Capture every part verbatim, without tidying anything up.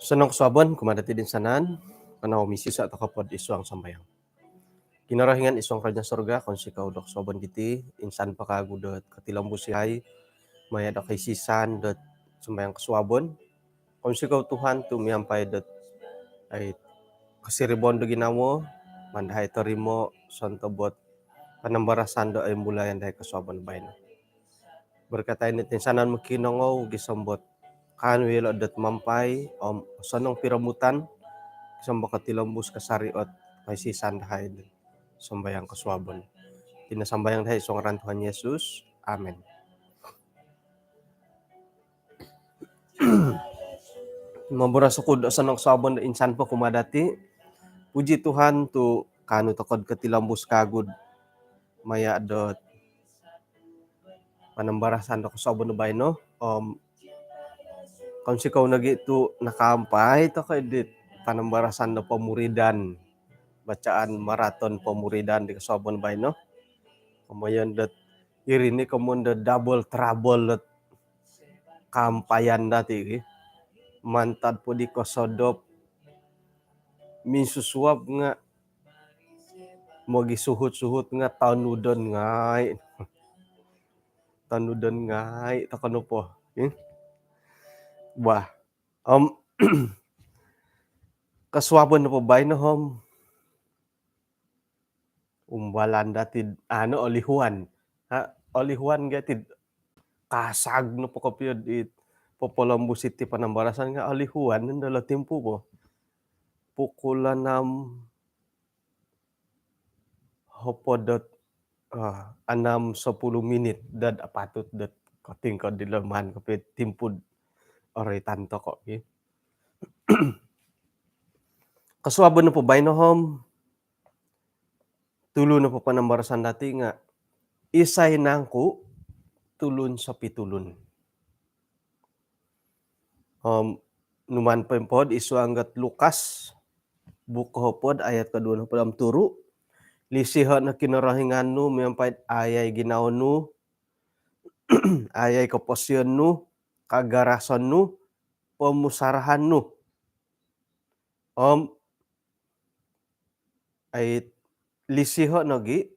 Osonong kosuabon kumaa dati toinsanan. Kanou misisa' toko pod id suang sambayang. Kinorohingan id suang kerajaan sorga, kounsikou do kosuabon diti, insan po kagu do kotilombus yahai maya' do kaisisan do sambayang kosuabon. Kounsikou Tuhan tu miampai do ai kosiribaan do ginawo maan dahai torimo' sontob ot panambarasan do ai mulayan dahai kosuabon baino. Berkatai no toinsanan mokinongou gisom dot kaanu iyolo' dot mampai om osonong piromutan gisom dot kotilombus kasari ot kaisisan dahai do sambayang kosuabon. Iti no sambayang dahai id suang ngaran Tuhan Yesus. Amin. Moboros oku do osonong kosuabon do insan po kumaa dati. Puji Tuhan tu kaanu toko do kotilombus kagu do maya' do panambarasan do kosuabon do baino. Om kounsikou nogi tu nakaampai toko id panambarasan do pemuridan, bacaan maraton pemuridan di kosuabon baino. Komoyon do iri ni komoyon do double trouble do kaampayan dati ki. Mantad po di kosodop minsusuab nga' mogisuhut-suhut nga' tonudon ngai'. Tonudon ngai' toko nopo. Hmm? Wah. Om kosuabon nopo baino om umbalan dati anu olihuan. Ha, olihuan gia ti kasag nopo kopio di popolombus iti panambarasan nga' olihuan nondo lo timpu po. Pukul enam hopod dot, ah, enam sepuluh minit dot apatut dot kotingkod di laman kopio timpu do roitan toko ki. Kosuabon nopo baino om tulu nopo panambarasan dati nga' isai nangku tulun sopitulun. Om numan poimpod id suang dot Lukas buuk kohopod ayat koduo nohopod om turu. Lisiho' no Kinorohingan nu miampai ayai ginawo nu, ayai koposion nu, kagarason nu, pomusarahan nu. Om ai lisiho' nogi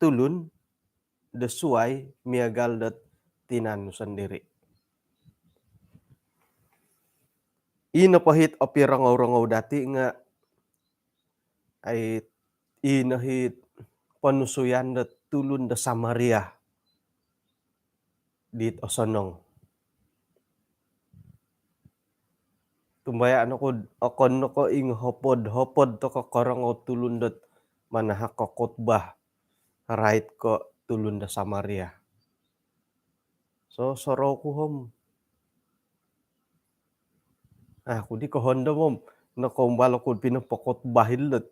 tulun do suai miagal dot tinan nu sondiri. Ino po hit opi rongou-rongou dati nga' ai ino hit ponusuyan dot tulun do Samaria dit osonong. Tumbaya' no ku okon no ko' inghopod-hopod toko korongou tulun dot manahak ko khotbah rait ko tulun do Samaria. So sorou ku om aku di kohondom om nokoumbal oku pinopokhotbah ilot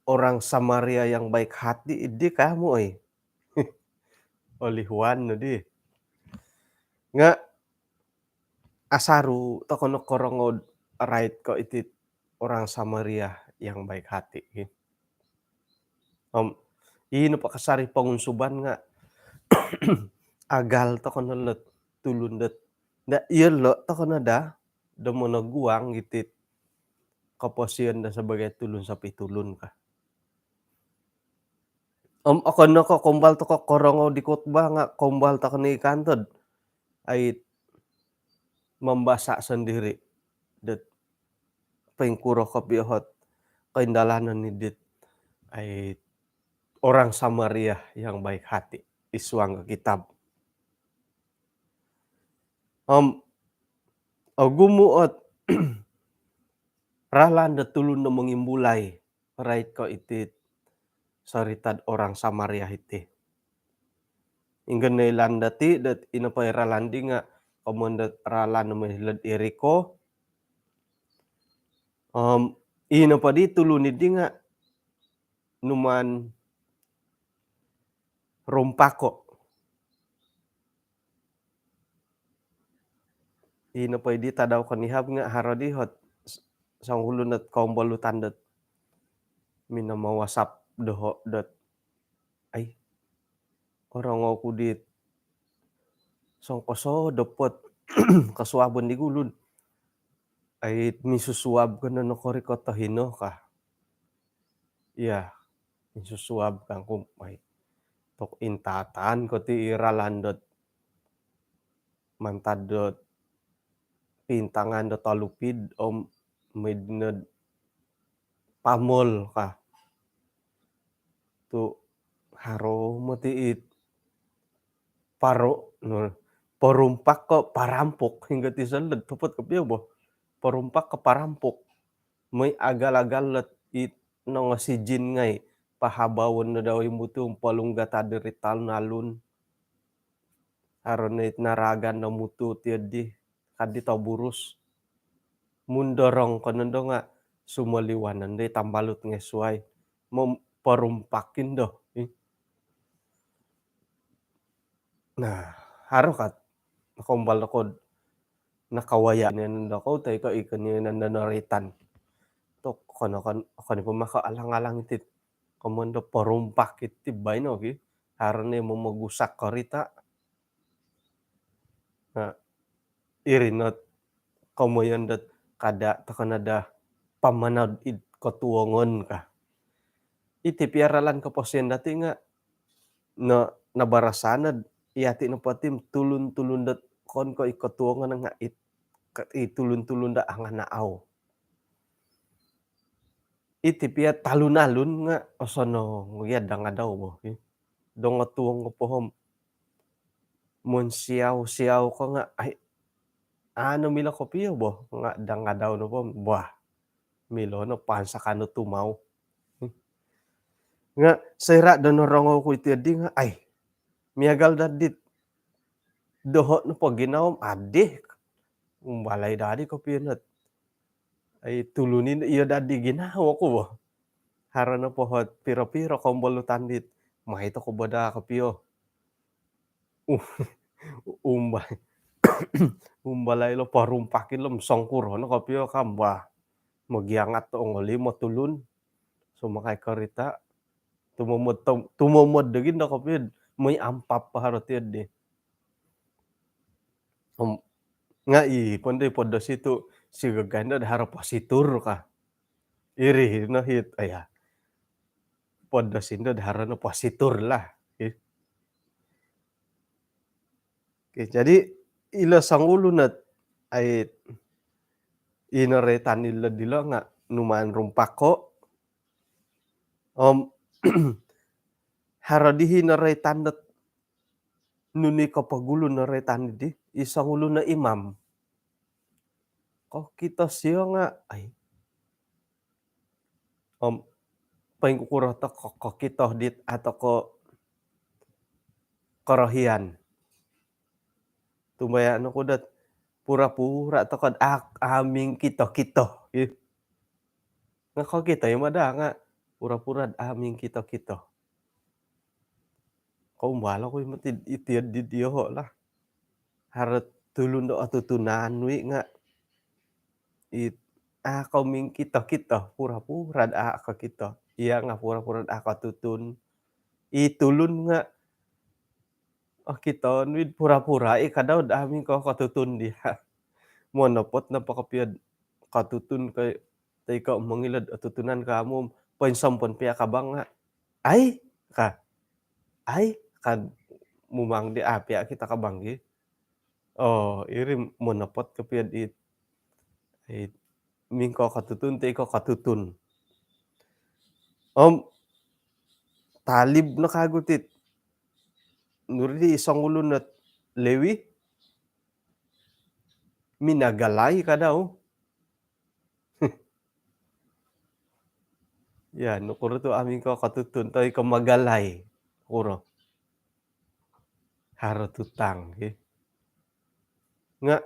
orang Samaria yang baik hati idi kamu oi. Olihuan no di. Nga' asaru toko no korongou rait ko iti orang Samaria yang baik hati. Om ino po kasari pongunsuban nga' agal toko no lot tulun dot nda iyolo' toko no daa do monoguang iti koposion do sebagai tulun sopitulun ka. Om okon no ko' koumbal toko korongou di khotbah nga' koumbal toko ni kantod ai mambasa' sondiri dot poingkuro kopio hot koindalanon ni dit ai orang Samaria yang baik hati id suang kitab. Om ogumu ot ralan do tulun do mongimbulai rait ko iti sorita'd orang Samaria iti. Ingga noilaan dati dot ino po i ralan di nga komoyon dot ralan moi hilo'd Yeriko. Om ino po di tulun di nga numaan rumpako. Ino po di tadau konihab nga haro di hot songulun dot kombolutan dot minama WhatsApp doho dot, ai, orongou ku dit songkoso dopot kosuabon di gulu. Ai, misusuab ko no nokorikot o hino ka. Iya, misusuab kangku, ai. Tok intatan ko ti i ralan dot mantad dot pintangan dot Tolupid om moi dino Pamol ka. Tu haro moti it paro, no, porumpak ko parampok, hingga ti solod topot kopio bo. Porumpak ko parampok. Moi agal-agal lot it nongo sijin ngai pahabaon no dau i mutu om polunggat diri talun-alun. Haro no it naragan no mutu tiyo di kadi toburus. Mundorong ko nondo nga sumoliwan nondo i tambalut ngai suai. Mom-, porumpakin do. Ih. Nah, haro kat. Nakombal nokod nakawaya ni nondo kou, toi ko ikon ni nondo noritan. Tok kono kon, okon i po maka alang-alang iti. Komoyon do porumpak iti baino ki. Haro ni momogusak korita. Nah, iri not komoyon dot kada tokon ada pamanau id kotuongon ka. Iti pia ralan koposion dati nga no, nabarasan od iyati nopo ti tulun-tulun dot okon ko i kotuongon nga it, i tulun-tulun do anganaau. Iti pia talun-alun nga osonong gia dangadau bo. Dongotuong po hom. Monsiau-siau ko nga, ai, anu milo kopio bo, nga dangadau nopo, bah, milo no pansakan no tumau. Nga soira do norongou ku iti di nga, ai, miagal dadi doho nopo ginawo om adih. Umbalai dadi kopio not. Ai, tulun i iyo dadi ginawo ku bo. Haro nopo hot piro-piro kombolutan dit. Mai toko bo da kopio. Uh, umba-, umbalai lo porumpakin lo om songkuro no kopio ka om bah. Mogiangat ongolimo tulun. Sumakai korita. Tumomod, tum-, tumomod do gia do kopio. Moi ampap po haro tiyo di. Om, nga i pondo i podo situ, si gagain do haro positur ka. Iri no hit, aya. Podo sindo do haro no positur lah. Oke. Oke, jadi ilo songulun not, ai, i noroitan ilo dilo nga numaan rumpako. Om, haro di i noroitan dot nunu i kopogulu noroitan di, i songulun no imam. Kokito sio nga, ai. Om, poingkukuro to ko-, kokito dit atau ko korohian. Tumbaya no ku dot pura-pura toko do ak-, aming kito-kito. Ih. Nga kokito i mada nga pura-pura do aming kito-kito. Kombal oku i moti iti di dioho lah. Haro tulun do otutunan wi nga it, a, ko mingkito-kito, pura-pura do a kokito. Iya nga pura-pura do a kotutun. I tulun nga okito nuid pura-pura i kadau do a mingko kotutun dia. Monopot nopo kopio kotutun ko, toi ko mongilo do otutunan ko amu, poinsompon pia kabang nga. Ai, ka. Ai, ka mumang di a pia kito kabang gi. Oh, iri monopot kopio dit. Ai, mingko kotutun, toi ko kotutun. Om, talib no kagu tit. Nuri di songulun not Lewi. Minagalai kadau. Ya, nokuro tu amu ko kotutun toi ko magalai. Kuro. Haro tutang, ki. Nga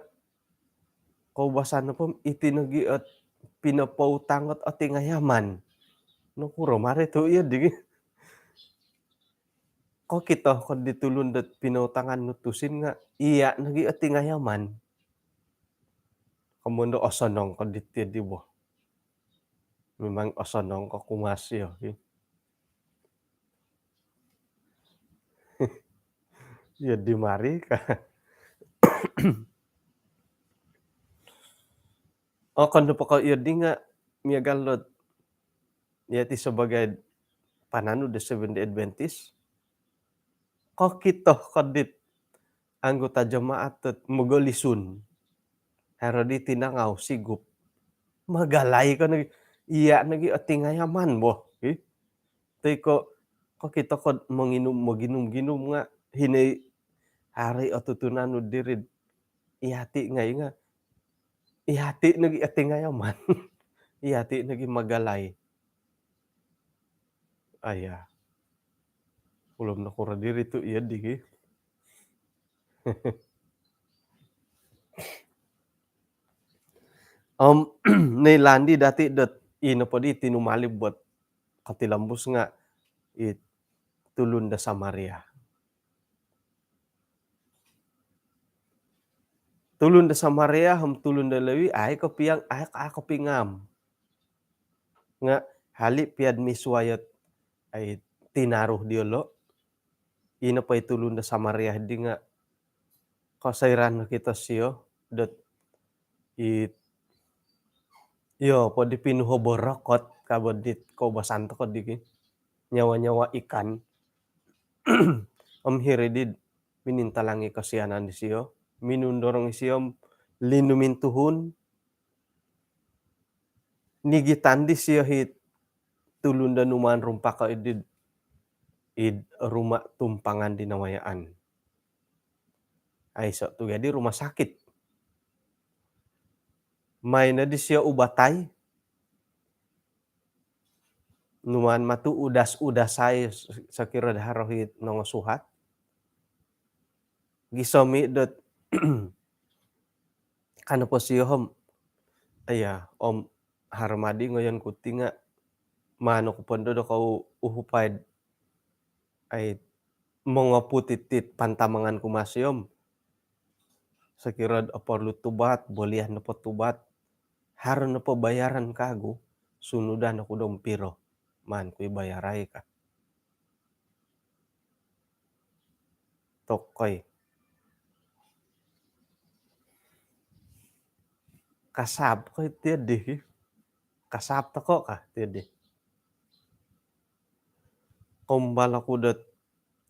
koubasan nopo iti nogi ot pinopoutang ot otingayaman. Nokuro mari tu iyo di. Kokito ko di tulun dot pinoutangan nu tusin nga iya nogi otingayaman. Komondo osonong ko di tiyo di bo. Memang osonong ko kumasio, ki. Iyo di mari ka. Okon nopo ko iyo di nga miagal dot yati sebagai pananu do Seventh Day Adventist. Kokito ko dit anggota jemaat dot mogolisun. Haro di tinangau sigup. Magalai ko nogi. Iya nogi otingayaman bo. Ih. Toi ko, kokito ko monginum, moginum-ginum nga hinai hari otutunan nu diri. Iyati ngai nga. Iyati nogi otingayaman. Iyati nogi magalai. Aya. Ulum nokuro diri tu iyo di, ki. Om, ni landi dati dot ino po di tinumalib buat kotilombus nga i tulun do Samaria. Tulun do Samaria om tulun do Lewi ai kopiang, ai, ai kopingam. Nga hali piad misuai ot ai tinaru diolo. Ino po i tulun do Samaria di nga kosoiran no kito sio dot i iyo po di pinuho borokot kabo dit koubasan toko di, ki. Nyawa-nyawa ikan. Om hiri di minintalangi kosianan disio, minundorong isio linumintuhun, nigitan disio hit tulun do numaan rumpako id, id rumah tumpangan di nawayaan. Aiso tu jadi rumah sakit. Main no disio ubatai. Numaan matu udas-udasai sokiro do haro hit nongosuhat. Gisomi dot kano po sio om. Aya, om harmadi ngoyon ku ti nga manu ku pondo do kou uhupai ai mongoput iti pantamangan ku masio om. Sokiro oporlu tubat, boliah nopo tubat, haro nopo bayaran kagu, sunudan oku do piro maan ku i bayarai ka. Tokoi. Kasap ko tiyo di. Kasap toko ka tiyo di. Kombal oku dot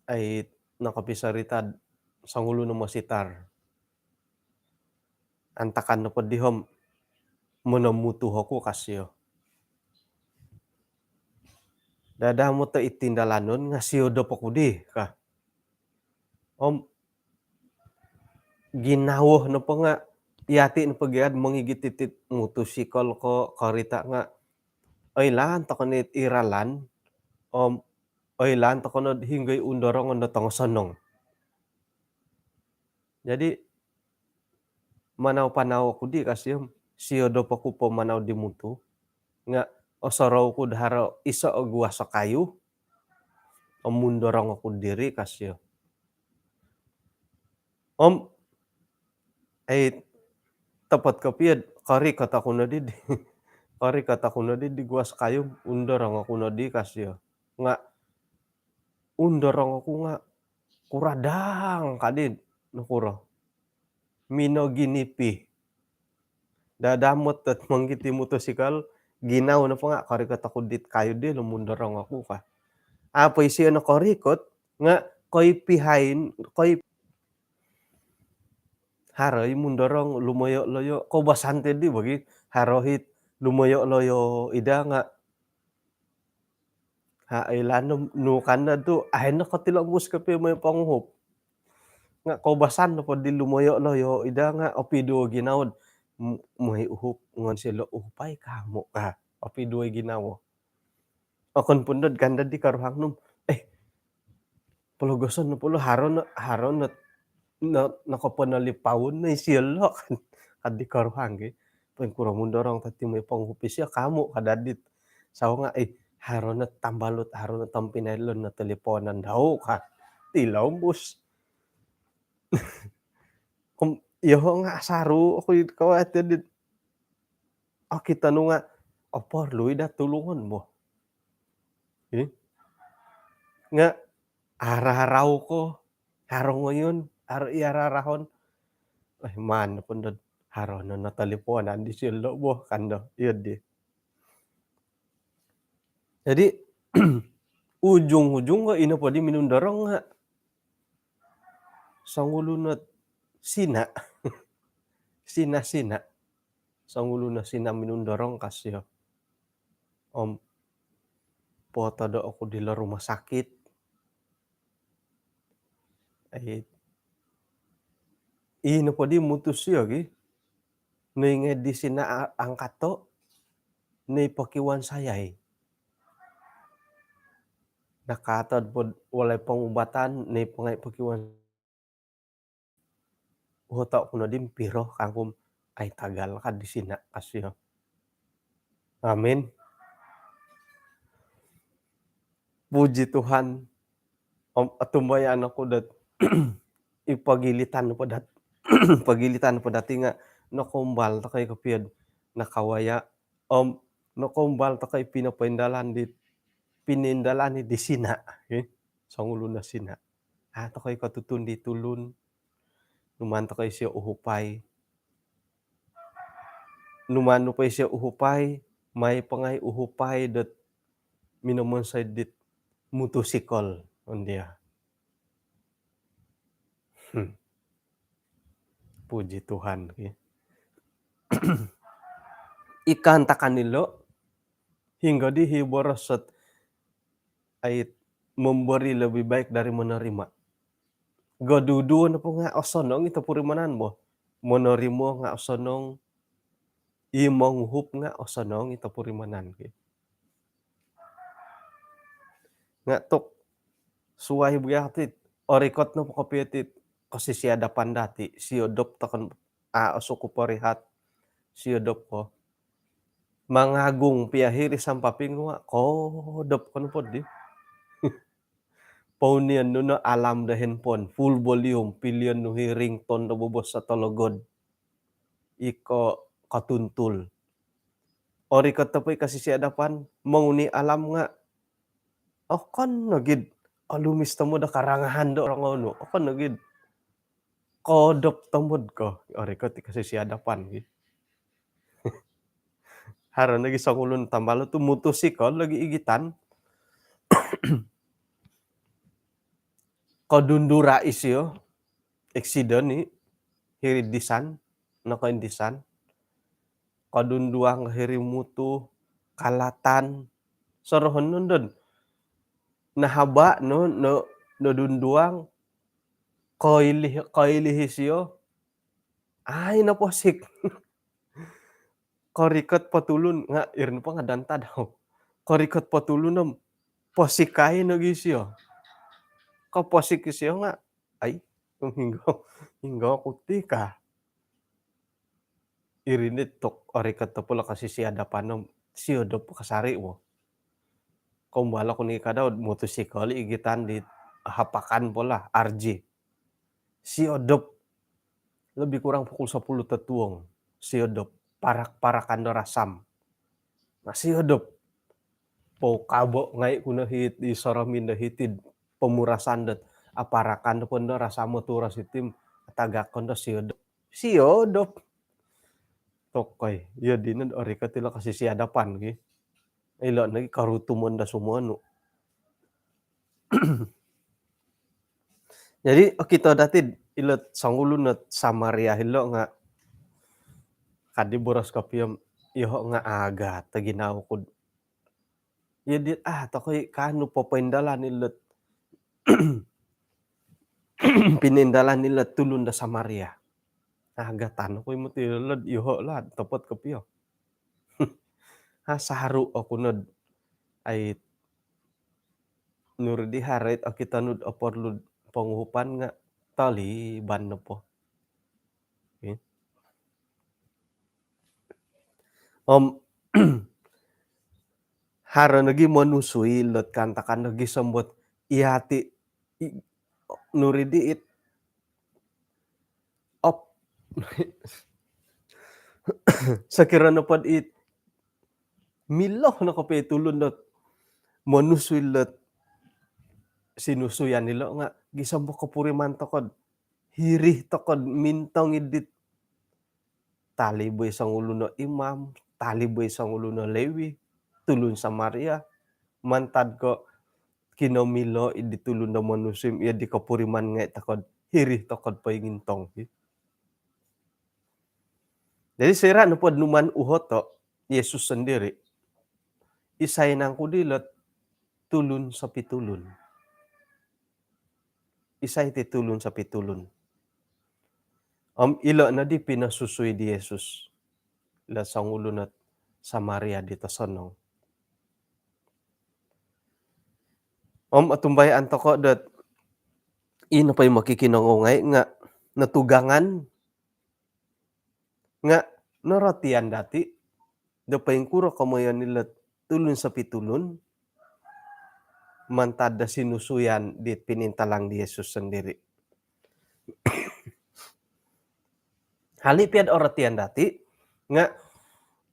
ai nokopisarita songulun o mositar. Antakan nopo di om monomutu oku ka sio. Dadamot o id tindalanon nga siodop oku di ka. Om ginawo nopo nga iyati nopo gia mongigit iti mutusikol ko korita nga oilaan toko no id ralan om oilaan toko no hinggo i undorong no tongosonong. Jadi manau-panau oku di ka sio, siodop oku po manau di mutu nga osorou ku do haro iso o guas o kayu om mundorong oku diri ka sio. Om ai topot kopio korikot oku no di, korikot oku no di guas kayu, undorong oku no di ka sio. Nga undorong oku nga kuradang ka di, nokuro. Minoginipi. Dadamot dot mongigit i mutusikol, ginawo nopo nga korikot oku dit kayu di lo mundorong oku ka. Apo isio nokorikot nga koipi hain, koi haro i mundorong lumoyo-loyo, koubasan ti di bagi haro hit lumoyo-loyo ida nga ha, oilaan nu kan da tu ai nokotilombus kopio moi ponguhup. Nga koubasan nopo di lumoyo-loyo ida nga opiduo ginawo do moi uhup ngon silo uhupai kamu ka. Opiduo ginawo. Okon pun dot ganda di karuhang num. Eh, pologoson no polo haro no, haro no, no, nokoponolipaun no isio lo kan. Kadi karuhang ki. Poingkuro mundorong tati moi ponghupi sio kamu kadadit. Sawo nga, eh, haro no tambalut, haro no tompinai lo no toliponan dau ka. Tilombus. Kom, yoho nga asaru oku i kawati dit. Okito nu nga oporlu i da tulungon bo. Ih. Nga ararau ko, haro ngoyon, haro i ararahon. Eh, man pun dot haro no no taliponan di silo bo kan do. Iyo di. Jadi ujung-ujung ko ino po di minundorong nga songulun no sina. Sina-sina. Songulun no sina minundorong kasio. Om potodo oku dilo rumah sakit. Ai, ino po di mutus sio gi. Noi ngai di sina a-, angkato, noi pokiwan sayai. Nakatod pod walai pengubatan, noi pongai pokiwan. Uhoto kuno di mpiro kangkum ai tagal ka di sina kasio. Amin. Puji Tuhan. Om atumbayaan oku dot i pagilitan po dat, pagilitan po dati nga nokombal tokou kopio nakawaya. Om nokombal tokou pinopoindalan di, pinoindalan di sina, eh, songulun no sina. Ah, tokou kotutun di tulun. Numan tokou isio uhupai. Numan nu po isio uhupai, mai pongai uhupai dot minomonsoi dit mutusikol on dia. Hmm. Puji Tuhan ki. Ikan takan ilo hinggo di hi boros sot ait memberi lebih baik dari menerima. Goduduo nopo nga osonong ito purimanan bo. Menerima nga osonong, i monguhup nga osonong ito purimanan ki. Nga tuk suai bagi ati, orikot nopo kopio ti kosisiadapan dati, siodop tokou a osuku porihat, siodop ko. Mangagung pia hiri sampaping nga kodop ko nopo di. Pounion nu no alarm do handphone, full volume, pilion nu hi ringtone do bobos sa tologod. Iko kotuntul. Orikot topo i kosisiadapan, monguni alarm nga okon nogid olumis tomod do karangahan do orongou nu. Okon nogid. Kodop tomod ko. Orikot i kosisiadapan gi. Haro nogi songulun tambalut tu mutusikol logi igitan. Kodundura isio, eksiden i, hiri disan, nokoindisan. Kodunduang hiri mutu, kalatan, sorohon nondon. Nahaba no, no, nodunduang, koilih, koilih isio, ai noposik. Korikot po tulun nga iri nopo nga dantad. Korikot po tulun om posikai nogi isio. Koposik isio nga, ai, hinggo, hinggo ku ti ka. Iri ni tuk orikot topo lo kosisiadapan om siodop kasari wo. Kombalo ku ni kadau mutusikol igitan di hapakan po lah, R J. Siodop. Lebih kurang pukul sepuluh totuong. Siodop. Parak-parakan do rasam. Nah, siodop. Pou kabo ngai ku no hiti, soromin do hiti pomurasan dot aparakan do pondo rasam o turas itim, atagakon do siodop. Siodop. Tokoi. Iyo dino orikot ilo kosisiadapan ki. Ilo nogi karutumon do sumonu. Jadi okito dati ilo songulun no Samaria ilo nga kadi boros kopio, yoho nga agat taginawo kud. Iyo di, ah, tokoi kanu popoindalan ilo pinoindalan ilo tulun do Samaria. Agatan oku i moti ilo, yoho lah topot kopio. Ha, saru oku nod ai nuru di haro it okito nu do oporlu do ponguhupan nga toliban nopo. Okey. Om haro nogi monusui lot kaantakan nogi sombot iyati i-, nuru di it op. Sokiro nopo dit milo no kopio tulun dot monusui lot sinusuyan dilo nga gisom bo kopuriman toko do hiri toko do mintong id dit talib oi songulun o imam, talib oi songulun o Lewi, tulun Samaria, mantad ko kinomilo id dit tulun do monusui om iyo di kopuriman ngai toko do hiri toko do poingintong. Jadi soira nopo do numan uhoto Yesus sondiri, isai nangku dilo tulun sopitulun? Isai ti tulun sopitulun? Om ilo nodi pinosusui di Yesus, ilo songulun ot Samaria dit osonong. Om otumbayaan toko dot i nopo i mokikinongou ngai nga notugangan nga norotian dati do poingkuro komoyon ilo tulun sopitulun mantad do sinusuyan dit pinintalang di Yesus sondiri. Hali pia do orotian dati nga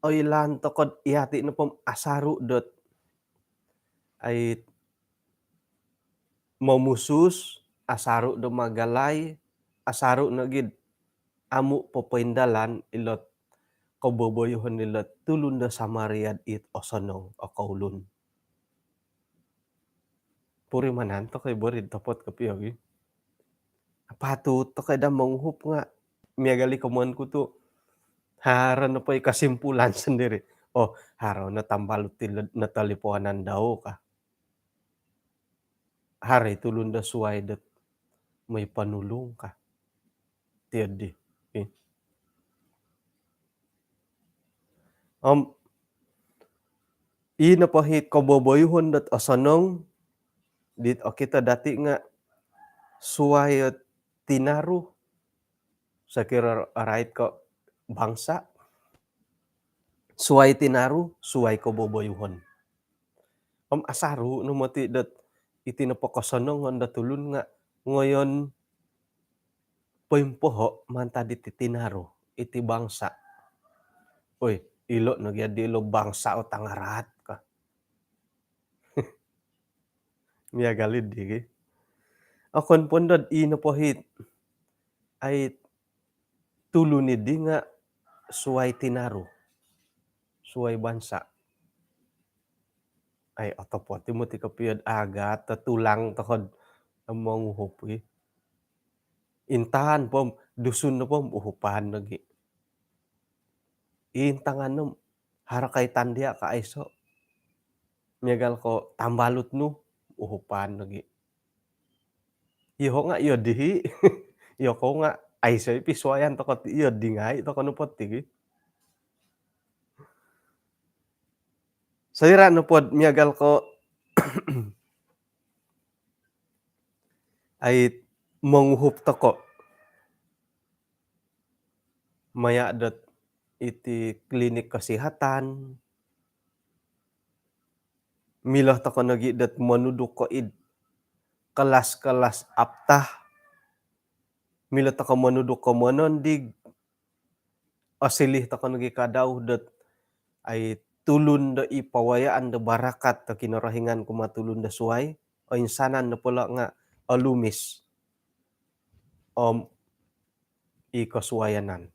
oilaan toko do iyati nopo om asaru dot ai momusus, asaru do magalai, asaru nogi do amu popoindalan ilo koboboyuhon ilo tulun do Samaria dit osonong o koulun. Purimanan toko i bo ri topot kopio gi. Apatut toko i do monguhup nga miagal i komoyon ku tu haro nopo i kosimpulan sondiri. Oh, haro no tambalut ti lo notoliponan dau ka. Haro i tulun do suai dot moi ponulung ka. Tiodi. Okey. Om i nopo i koboboyuhon dot osonong dit okito dati nga suai o tinaru, sokiro oroitan ko bangsa, suai tinaru, suai koboboyuhon. Om asaru no moti dot iti nopo kosonongon do tulun nga ngoyon poimpoho mantad diti tinaru, iti bangsa. Oi, ilo nogi adi ilo bangsa o tangaraat ka. Miagal i di gi. Okon po ndo i nopo i ai tulun i di nga suai tinaru, suai bangsa. Ai otopot i moti kopio do agat tulang toko do monguhup i. Intangan po om Dusun nopo om uhupan nogi. Intangan no om haro kaitan dia ka aiso. Miagal ko tambalut nu, uhupan nogi. Iyoho nga iyo di i. Iyokou nga aiso i pisuayan toko ti, iyo di ngai toko nopo ti gi. Soira nopo do miagal ko ai monguhup toko maya dot iti klinik kesihatan, milo toko nogi dot monuduk ko id kelas-kelas aptah, milo toko monuduk ko monondig, osiliu toko nogi kadau dot ai tulun do i pawayaan do barakat do Kinorohingan kumaa tulun do suai, oinsanan nopo ilo nga olumis om i kosuayanan.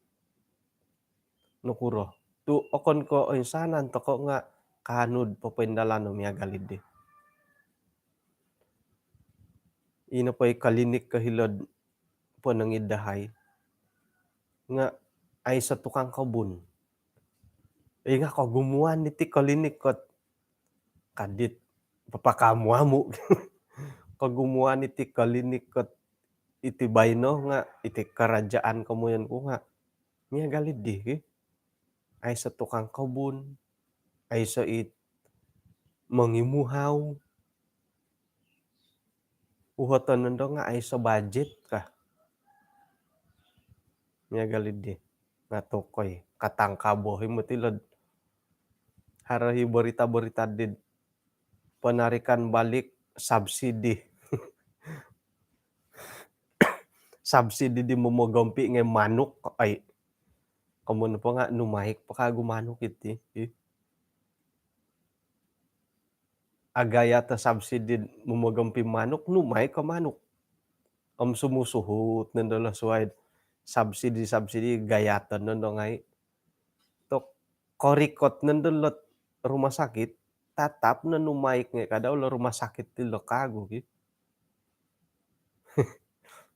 Nokuro? Tu okon ko oinsanan toko nga kaanu do popoindalan o miagal i di. I nopo i klinik ko hilo'd ponong id dahai nga aiso tukang kobun. I nga kogumuan iti klinik ko kadi papakaamu-amu. Kogumuan iti klinik ko iti baino nga iti karajaan komoyon ku nga miagal i di gi. Aiso tukang kobun, aiso i mongimuhau, uhoton nondo nga aiso bajet ka. Miagal di nga tokoi katangkabo i moti lod haro i berita-berita di penarikan balik subsidi. Subsidi di momogompi ngai manuk, ai. Komun po nga numaik po kagu manuk iti. Ih. Agayat o subsidi momogompi manuk, numaik ko manuk. Om sumusuhut nondo lo suai subsidi-subsidi gayaton nondo ngai. Tok korikot nondo lot rumah sakit, tatap no numaik ngai kada lo rumah sakit ti lo kagu ki.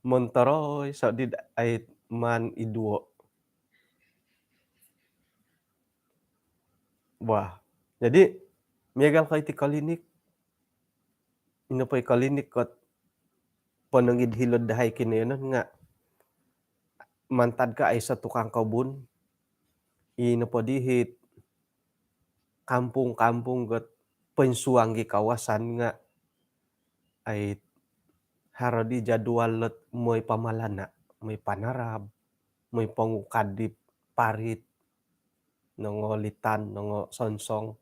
Montoroi so di ait man iduo. Wah, jadi miagal ko iti klinik, ino po i klinik kot ponongid hilo'd dahai kinoyonon nga mantad ka aiso tukang kobun, ino po di hit kampung-kampung got pensuang gi kawasan nga ai haro di jadual lot moi pamalana, moi panarab, moi pongukad di parit, nongolitan, nongosonsong.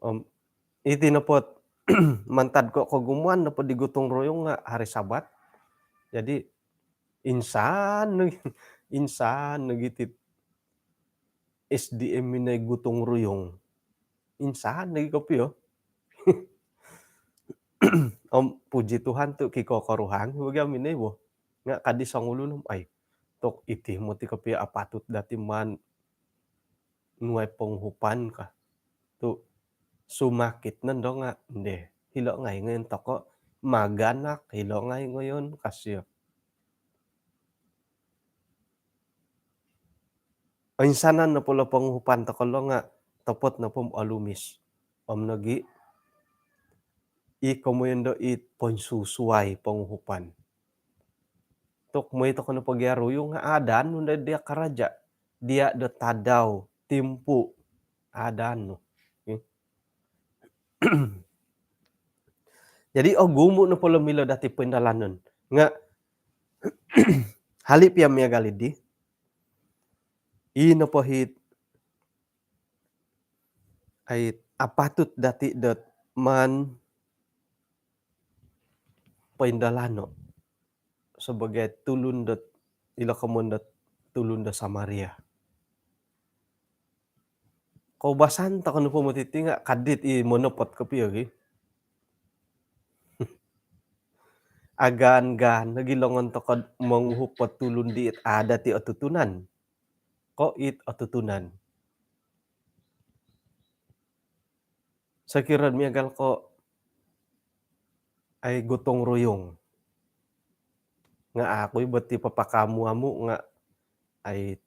Om iti nopo mantad ko kogumuan nopo di gotong royong nga hari Sabat. Jadi insan nogi, insan nogi tit S D M minoi gotong royong. Insan nogi kopio. Om puji Tuhan tu kiko koruhang bagi minoi bo. Nga kadi songulun om ai tok iti moti kopio apatut dati man nuai ponguhupan ka. Tu sumakit nondo nga nde hilo ngai ngoyon toko, maganak hilo ngai ngoyon kasio. Oinsanan nopo lo ponguhupan toko lo nga topot nopo olumis. Om nogi i komoyon do i ponsusuai ponguhupan. Tok moi toko no pogiaruyung nga adan nu nda dia karaja. Dia do tadau timpu adan nu. Jadi ogumu no polo milo dati poindalanon nga hali pia miagal di i nopo hit ai apatut dati dot man poindalano sebagai tulun dot ilo komon dot tulun do Samaria. Koubasan toko nopo moti ti nga kadit i monopot kopio gi. Agan-gan nogi longon toko monguhup po tulun di it adat i otutunan. Ko it otutunan. Sokiro miagal ko ai gotong royong. Nga aku i boti papakamu-amu nga ai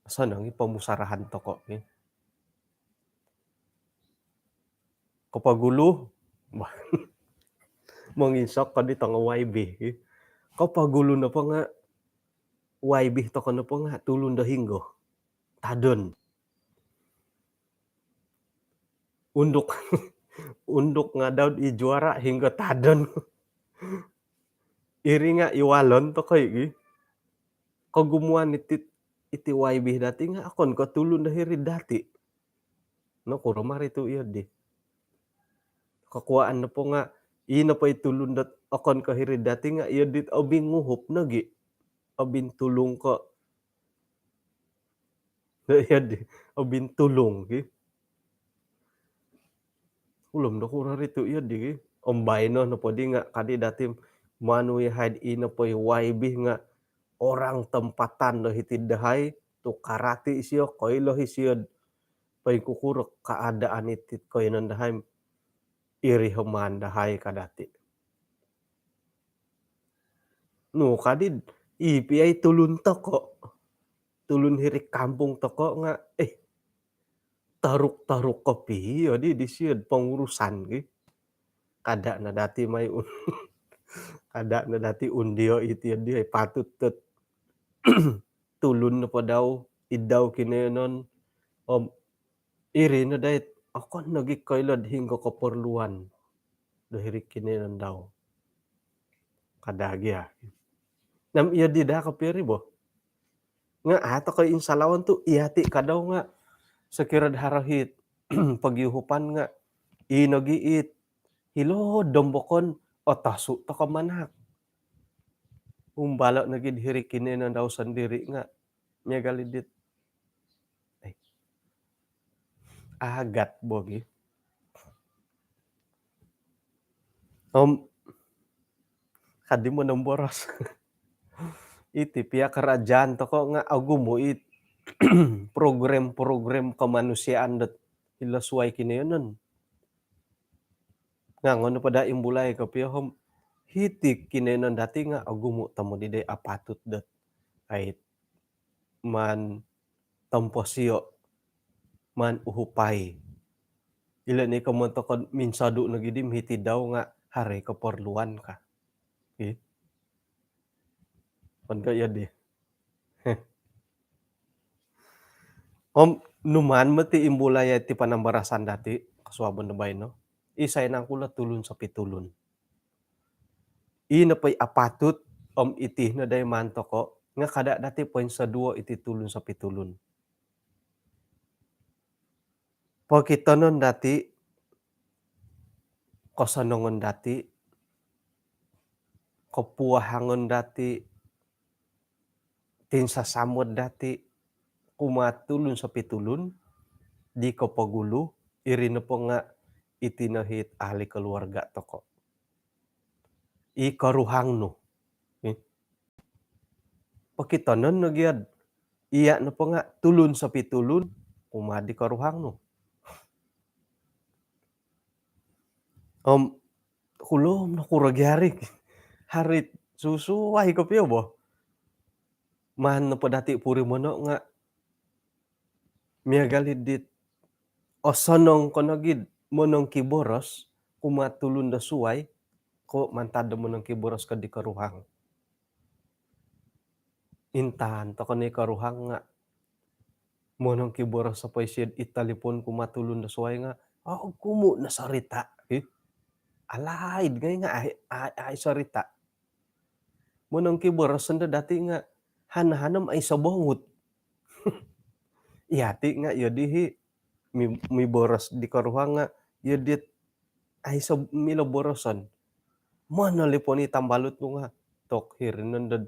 sonong i pomusarahan toko ni. Kopogulu monginsok ko di tongo Y B. Kopogulu nopo nga Y B toko nopo nga tulun do hinggo. Tadon. Unduk unduk nga daud i juara hinggo tadon. Iri nga iwalon toko i gi. Kogumuan iti iti Y B dati nga okon ko tulun do hiri dati. Nokuro mari tu iyo di. Kokuaan nopo nga i nopo i tulun dot okon ko hiri dati nga iyo di obinguhup nogi. Obintulung ko. Iyo di obintulung ki. Ulum do kuro ritu iyo di ki. Om baino nopo di nga kadi dati manu i haid i nopo i Y B nga orang tempatan do hiti dahai tu karati isio koilo isio poingkukuro keadaan iti koinon dahai iri homan dahai kadati. Nu kadi i piai tulun toko. Tulun hiri kampung toko nga eh taruk-taruk kopio di disio pongurusan ki. Kada na dati mai un kada na dati undio iti di patut tot tulun nopo dau idau kinoyonon om iri no dait okon nogi koilo do hinggo keperluan. do hiri kinoyonon dau. Kada gia. Nam iyo di daa kopio ri bo. Nga a' toko insalawon tu iyati kadau nga sokiro do haro hiti pogiuhupan nga ino gi it hilo dombokon otosu toko manahak. Umbalo nogi do hiri kinoyonon dau sondiri nga miagal i dit. Eh. Agat bogi. Om kadi mo nomboros. Iti pia kerajaan toko nga ogumu it program-program kemanusiaan dot hilo suai kinoyonon. Nga ngono po daa imbulai kopio om hiti kinoyonon dati nga ogumu tomod i dai apatut dot ai maan tomposio, maan uhupai. Ilo ni komoyon toko minsodu nogi di mihiti dau nga haro i keperluan ka. Ih. Pon ka iyo di. Heh. Om numaan moti imbulai ti panambarasan dati kosuabon do baino. Isai nangku lo tulun sopi tulun. Ino po i apatut om iti no dai maan toko nga kada dati poinsoduo iti tulun sopi tulun. Pokitonon dati, kosonongon dati, kopuahangon dati, tinsasamod dati kumaa tulun sopi tulun di kopogulu, iri nopo nga iti no hiti ahli keluarga toko. I koruhang nu. Ih. Pokitonon no gia do iya nopo nga tulun sopi tulun kumaa di koruhang nu. Om kulom no kuro gia ri. Haro it susuai kopio bo. Maan nopo dati purimono nga miagal i dit osonong ko nogi do monongkiboros kumaa tulun do suai ko mantad do monongkiboros ko di koruhang. Intaan toko no i koruhang nga monongkiboros po isio id talipon kumaa tulun do suai nga ogumu no sorita. Ih. Alaid ngai nga ai, ai, ai sorita. Monongkiboros no dati nga hana-hana om aiso bongut. Iyati nga iyo di hi mi, miboros di koruhang nga iyo dit aiso milo boroson. Monolipon i tambalut nu nga tok hiri nondo do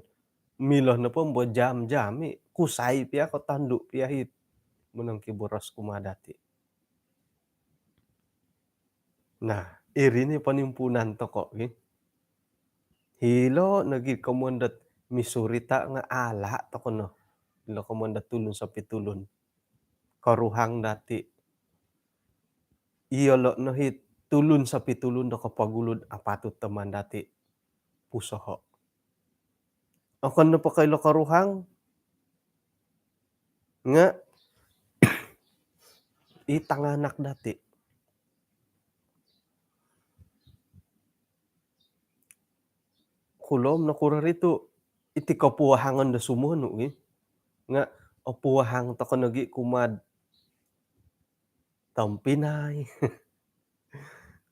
milo nopo bo jam-jam i kusai pia ko tondu pia hiti monongkiboros kumaa dati. Nah, iri ni ponimpuunan toko gi. Hilo nogi komoyon dot misurita nga ala toko no. Hilo komoyon dot tulun sopi tulun. Koruhang dati. Iyolo no hiti tulun sopi tulun do kopogulu do apatut do maan dati pusoho. Okon nopo ko ilo koruhang nga i tanganak dati. Kulom no kuro ri tu iti kopuahangon do sumonu gi. Nga opuahang toko nogi kumaa do tompinai.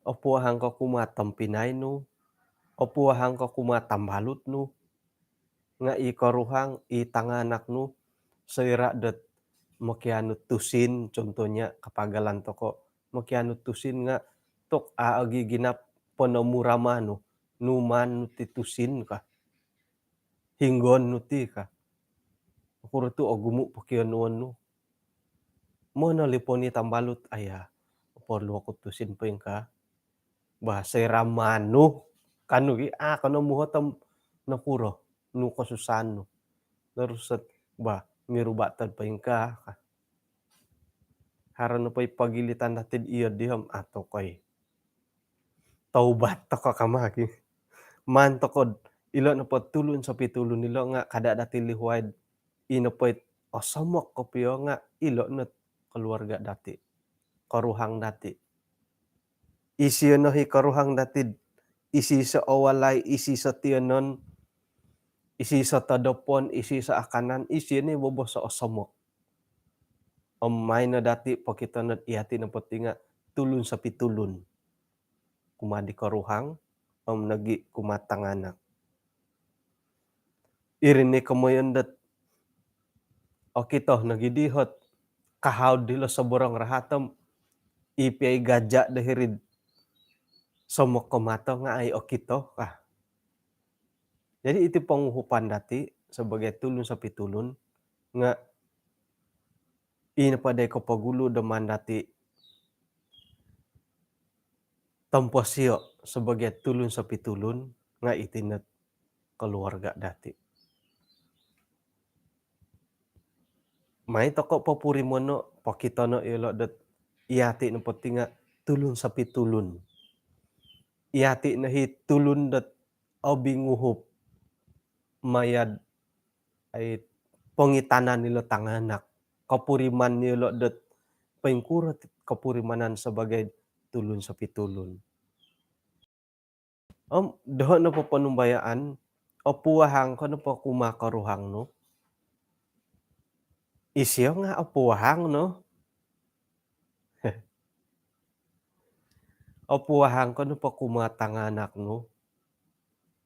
Opuahang ko kumaa tompinai nu. Opuahang ko kumaa tambalut nu. Nga i koruhang, i tanganak nu, soira dot mokianu tusin, contohnya kapagalan toko, mokianu tusin nga tok a ogi ginap ponomurama nu, numan nu ti tusin ka. Hinggon nu ti ka. Okuro tu ogumu pokionuon nu. Monolipon i tambalut, aya, oporlu oku tusin poingkaa. Bah, soira manu kanu gi, a, kono muhot om nokuro nu kosusaan nu. Terus, bah, miruba tod poingkaa ka. Haro nopo i pogilitan dati do iyo di om, a, tokoi. Taubat toko kama ki. Maan toko do ilo nopo tulun sopi tulun ilo nga kada dati lihuai do ino po it osomok kopio nga ilo no keluarga dati. Koruhang dati. Isio no hi koruhang dati do isiso o walai, isiso tionon, isiso todopon, isiso akanan, isio no i bobos o osomok. Om maan no dati pokitono do iyati nopo ti nga tulun sopi tulun. kumaa di koruhang om nogi kumaa tanganak. Iri ni komoyon dot okito nogi di hot kahaud dilo soborong rahat om ipi ai gaja do hiri'd somok ko mato nga ai okito ka. Jadi iti ponguhupan dati sebagai tulun sopi tulun nga ino po dai kopogulu do maan dati tomposio sebagai tulun sopi tulun nga iti no keluarga dati. Mai toko popurimono, pokitono ilo dot iati no penting nga tulun sopi tulun. Iati no hi tulun dot obinguhup maya'd ai pongitanan nilo tanganak, kopuriman nilo dot poingkuro kopurimanan sebagai tulun sopi tulun. Om doho nopo ponumbayaan, opuahang ko nopo kumaa koruhang nu, isio nga opuahang no. Opuahang ko nopo kumaa tanganak nu,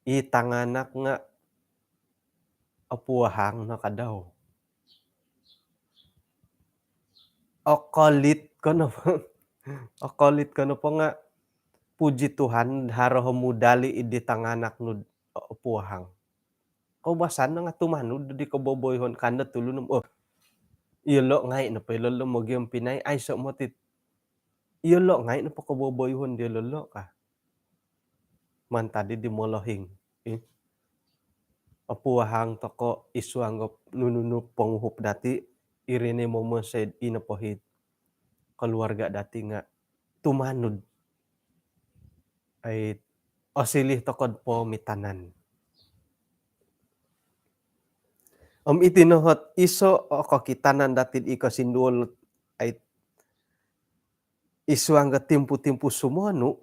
i tanganak nga opuahang no kadau. Okolit ko nopo, okolit ko nopo nga puji Tuhan haro mudali idi tanganak nu opuahang. Koubasan no nga tumanud di koboboyoon kando tulun om oh, iyolo ngai nopo ilo lo mogiom pinai aiso motit. Iyolo ngai nopo koboboyoon diolo lo ka. Mantad di molohing. Ih. Opuahang toko isuang go nunu ponguhup dati iri ni momonsoi ino pohit keluarga dati nga tumanud. Ai osilih tokod pomitanan. Om iti nohot iso o kokitanan dati i kosinduol ai isuang go timpu-timpu sumonu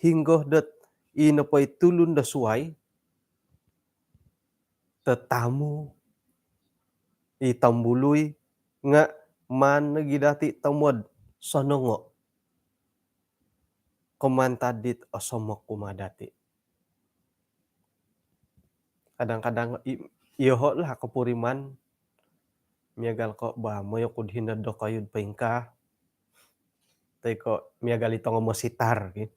hinggo dot ino poi tulun do suai tetamu i tombului nga maan nogi dati tomod sonongo. Komantad dit osomok kumaa dati. Kadang-kadang i-, iyoho lah kopuriman miagal ko ba moyo kud hinod dokoyud poingkaa. Toi ko miagal i tongo mositar ki.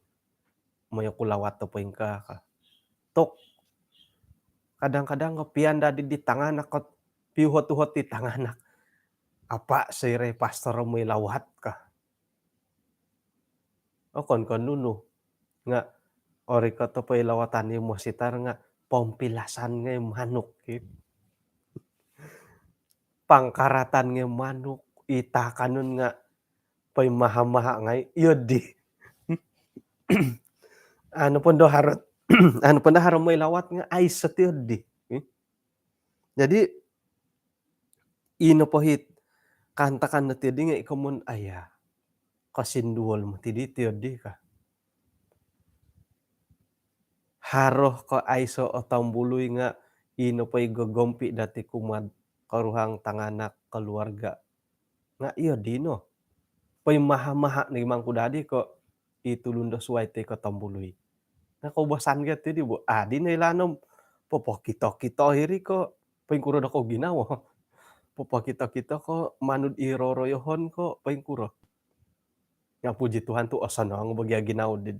Moyo ku lawat do poingkaa ka. Tok. Kadang-kadang ko pian dadi di tanganak kot piuhot-uhot di tanganak. Apa soirai pastor moi lawat ka. Okon ko nunu. Nga ori ko to poi lawatan i mositar nga pompilasan ngai manuk ki. Pangkaratan ngai manuk, i taakanon nga poi maha-maha ngai iyo di. Anu pun do harot, anu pun do harot moi lawat nga ai seti iyo di. Jadi ino pohit kantakan no tiyo di nga i komon aya. Kosinduol mo tidi tiyo di ka. Haro ko aiso o tombului nga ino poi gogompi dati kumaa koruhang tanganak keluarga. Nga iyo dino. Poi maha-maha ni mangku dadi ko i tulun do suai toi ko tombului. Nga koubasan gia tiyo di bo adi no ilanom popokito-kito hiri ko poingkuro do ko ginawo. Popokito-kito ko manud i roroyohon ko poingkuro. Nga puji Tuhan tu osonong bo gia ginawo di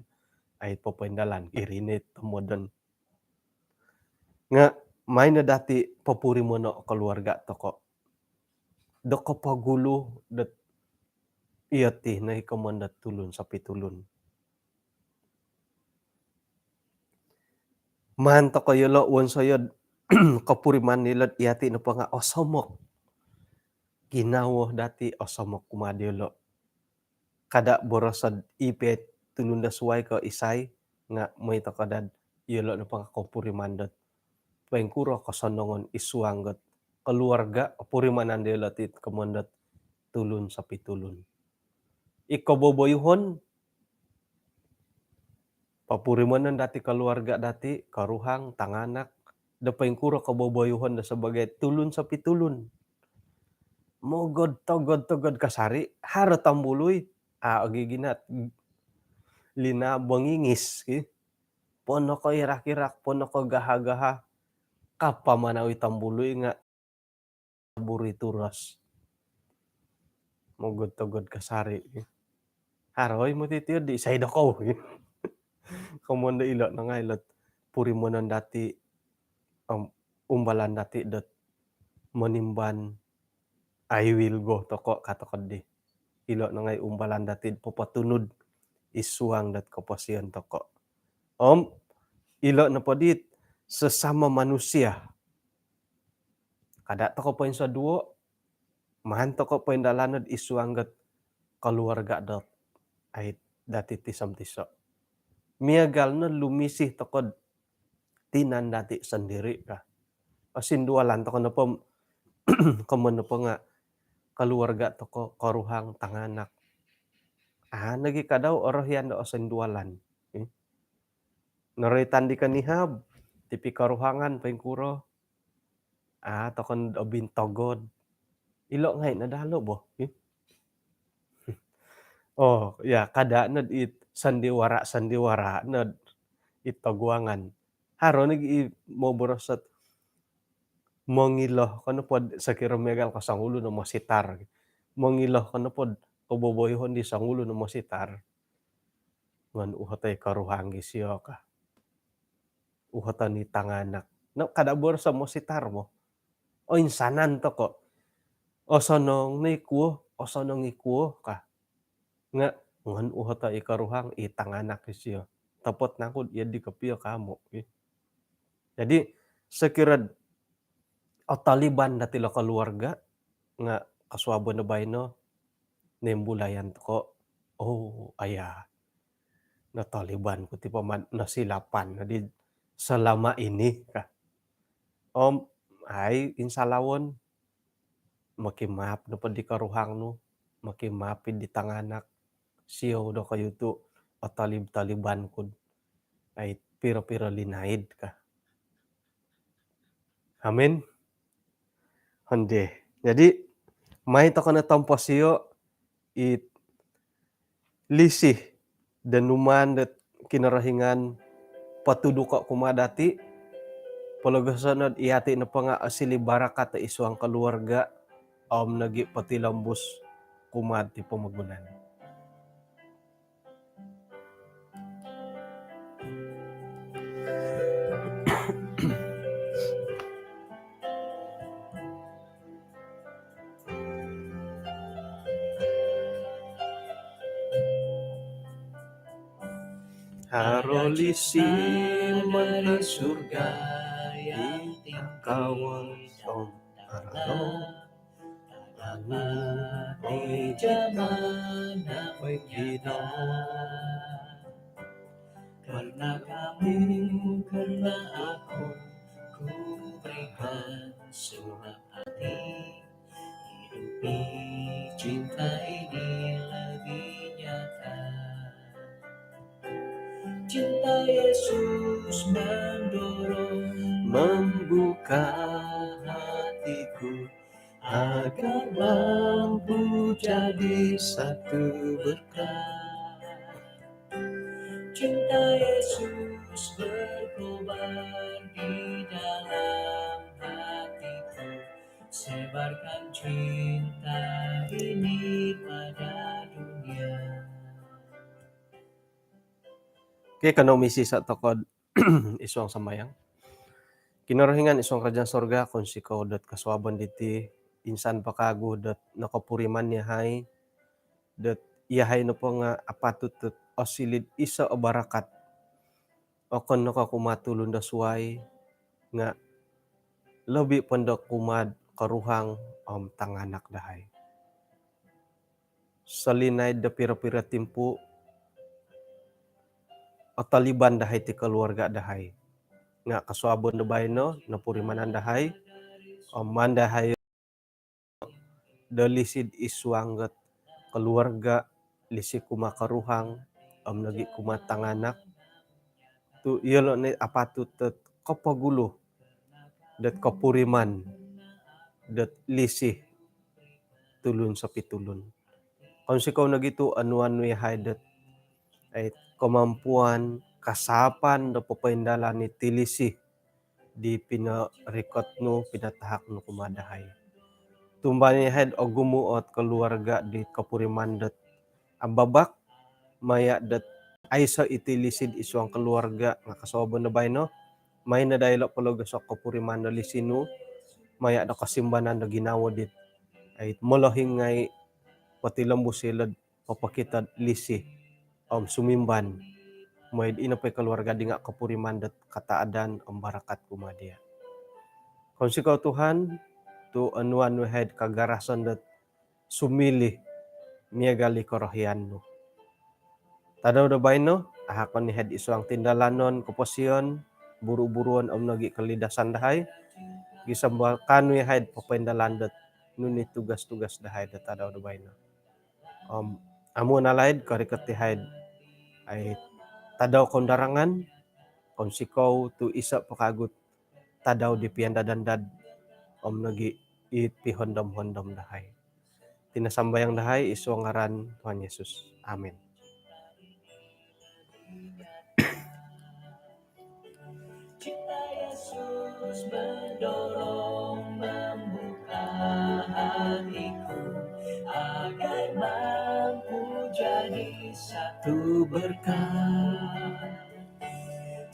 ai popoindalan iri ni tomodon. Nga mai no dati popurimono keluarga toko do kopogulu dot iyo ti no i komon dot tulun sopi tulun. Maan toko yolo wonsoyo kopuriman nilo dot iati nopo nga osomok. Ginawo dati osomok kumaa diolo. Kada borosod ipi tulun do suai ko isai nga moi toko dad yolo nopo nga kopuriman dot poingkuro kosonongon isuang got keluarga opurimanan diolo ti komon dot tulun sopi tulun. I koboboyuhon, papurimanan dati keluarga dati, koruhang, tanganak, do poingkuro koboboyuhon do sebagai tulun sopi tulun. Mogod togod-togod kasari, haro tombului, a ogi ginat. lina bongingis ki. Ponoko irak-irak, ponoko gaha-gaha. Kapa manawi tambului nga buri turas. Mogod-togod kasari. Haroi moti tio di sai dokou. Komondo ilo nangai lot puri monon dati, om, umbalan dati dot monimban I will go toko katokod di. Ilo nangai umbalan dati popotunud isuang dot koposion toko. Om, ilo nopo dit sesama manusia. Kada toko poinsoduo, maan toko poindalanod isuang dot keluarga dot ai dati tisom-tiso. Miagal no lumisi tokod tinan dati sendiri ka. Osindualan toko nopo, komon nopo nga keluarga toko, koruhang, tanganak. Ah, nogi kadau orohian do osindualan. Hmm? Noroitan di konihab, tipi koruhangan poingkuro. Ah, tokon obintogod. Ilo ngai no dalo bo. Hmm? Oh, ya, kada nod it sandiwara-sandiwara nod it toguangan. Haro nogi i moboros ot mongilo kono pod sakiro miagal ko songulun o mositar. Mongilo kono pod koboboyohon di songulun o mositar. Ngon uhoto i koruhang isio ka. Uhoto ni tanganak. No, kada boros o mositar mo. Oinsanan toko. Osonong no ikuo, osonong ikuo ka. Nga ngon uhoto i koruhang, i tanganak isio. Topot nangku dia di kopio kamu. Jadi, sekira otaliban dati lo keluarga, nga kosuabon do baino, nimbulayan toko, oh, aya, notaliban ku ti paman, nosilapan di selama ini ka. Om, ai, insalawon, mokimaap nopo di koruhang nu, mokimaap di tanganak, siou dokoyu tu otalib-taliban kud ai piro-piro linaid ka. Amin. Honde. Jadi, mai toko no tomposio it lisih do numaan dot Kinorohingan potuduko kumaa dati, pologoso nod iati nopo nga osili barakat do isuang keluarga, om nogi potilombus kumaa ti pomogunan. Haro lisih mantad surga yang tingkawon om haro Karena di zaman yang begitu, karena kamu, karena aku, ku berikan seluruh hati. Hidupi cinta ini lebih nyata. Cinta Yesus mendorong, membuka hatiku agar mampu jadi satu berkat. Cinta Yesus berkobar di dalam hatiku. Sebarkan cinta ini pada dunia. Okey, kanou misisa toko id suang sambayang. Kinorohingan id suang kerajaan sorga, kounsikou dot kosuabon diti, insan po kagu dot nokopuriman yahai, dot yahai nopo nga apatut dot osiliu do iso o barakat. Okon no ko kumaa tulun do suai, nga lobi po do kumaa koruhang om tanganak dahai. Solinaid do piro-piro timpu, otaliban dahai ti keluarga dahai. Nga kosuabon do baino, nopurimanan dahai, om maan dahai do lisih id suang dot keluarga, lisih kumaa koruhang, om nogi kumaa tanganak. Tu yolo no apatut dot kopogulu dot kopuriman dot lisih tulun sopitulun. Kounsikou nogi tu onuan nu yahai dot, eh, kemampuan, kasaapan do popoindalan iti lisi di pinorikot nu, pinatahak nu kumaa dahai. Tumbani haid ogumu ot keluarga di kopuriman dot ababak, maya dot aiso iti lisi id suang keluarga nga kosuabon do baino, maai no daa ilo pologos o kopuriman do lisi nu, maya do kosimbanan do ginawo dit, ai, molohing ngai potilombus ilo do popokito do lisi om sumimban. Mooi do ino po i keluarga di nga kopuriman dot kataadan om barakat kumaa dia. Kounsikou Tuhan, tu onuan nu haid kagarasan dot sumiliu miagal di korohian nu. Tadau do baino, ahakon i haid id suang tindalanon, koposion, buru-buruon om nogi kolidasan dahai, gisom do kaanu i haid popoindalan dot nunu i tugas-tugas dahai do tadau do baino. Om amu nalaid korikot i haid, ai, tadau koundarangan, kounsikou tu iso po kagu ot tadau di piandad-andad om nogi i pihondom-hondom dahai. Iti no sambayang dahai id suang ngaran Tuhan Yesus. Amin. Cinta Yesus mendorong membuka hatiku agar mampu jadi satu berkat.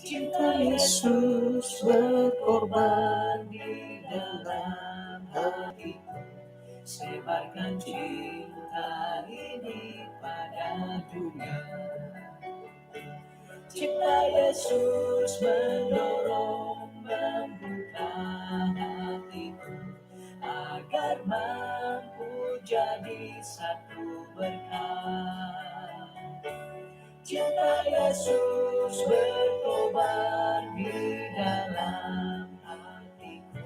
Cinta Yesus berkorban di dalam hatiku. Sebarkan cinta ini pada dunia. Cinta Yesus mendorong membuka hatiku agar mampu jadi satu berkat. Cinta Yesus berkobar di dalam hatiku.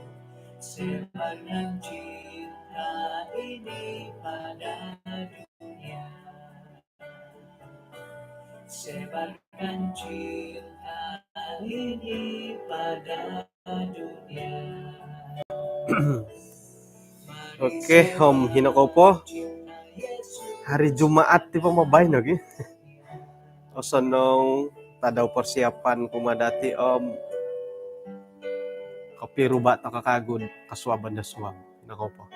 Sebarkan cinta ini pada dunia. Sebarkan cinta ini pada dunia. Okey, om hino kou po. Hari Jumaat ti po mabain lagi. Osonong tadau persiapan kumaa dati om kopiruba tokou kagu kosuabon do suab. Hino kou po.